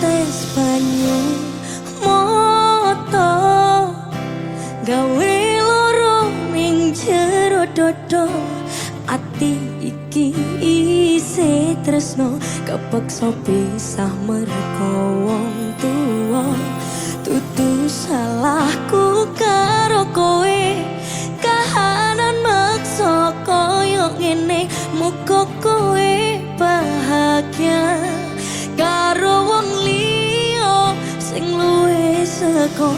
Netes banyu moto, gawe loro ning jero dodo. Ati iki isih tresno, kepeksa pisah mergo wong tuwa. Dudu salahku karo kowe, kahanan maksa koyo ngene. Muga kowe bahagia karo wong liya sing luwih saka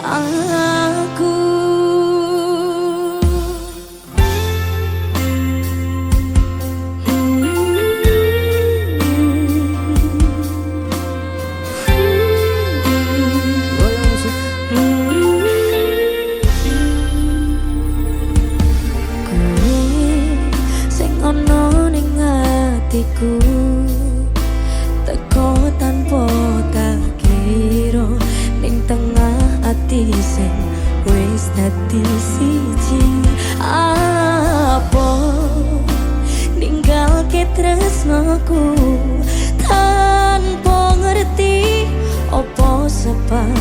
aku. Royal Music. Kowe sing ana ning atiku, teko tanpa tak kira, ning tengah ati sing wis dadi siji. Apa ninggalke tresnoku tanpa ngerti opo sebab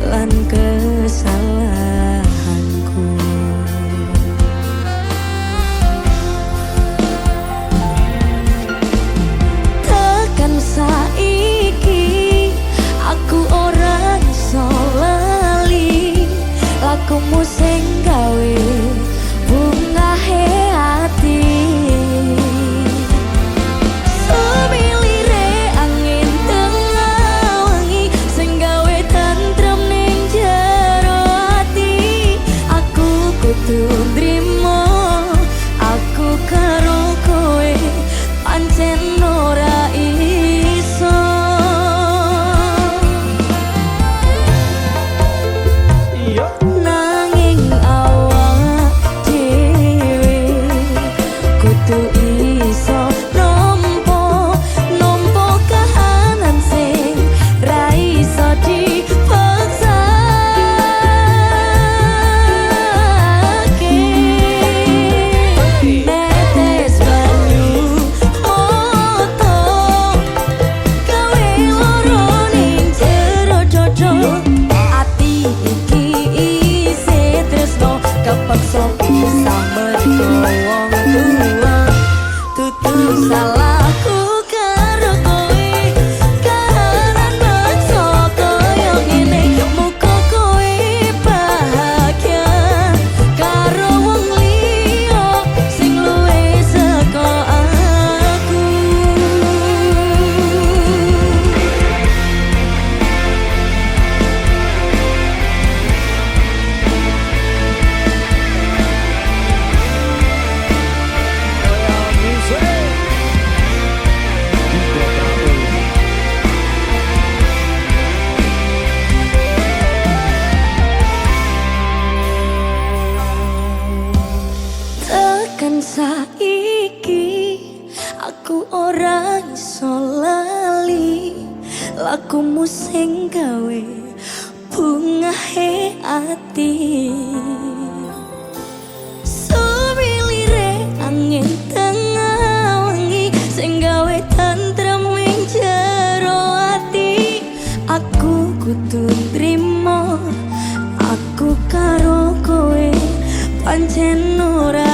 lan kesalahanku. Tekan saiki aku ora iso lali lakumu sing gawe bungahe ati. Sumilire angin tengah wengi sing gawe tentrem ning jero ati. Aku kudu nrimo, aku karo kowe pancen ora iso. Iya. Nanging awak dhewe kudu iso nampa, nampa kahanan sing ra iso dipaksake. Netes banyu moto, gawe loro ning jero dodo. Ati iki isih tresno, kepeksa pisah mergo wong tuwa. Dudu salahku karo kowe, kahanan maksa koyo ngene. Muga kowe bahagia karo wong liya sing luwih saka aku. Royal Music. Juga Travel. Tekan saiki aku ora iso lali lakumu sing gawe bungahe ati. Sumilire angin tengah wengi sing gawe tentrem ing jero ati. Aku kudu nrimo, aku karo kowe pancen ora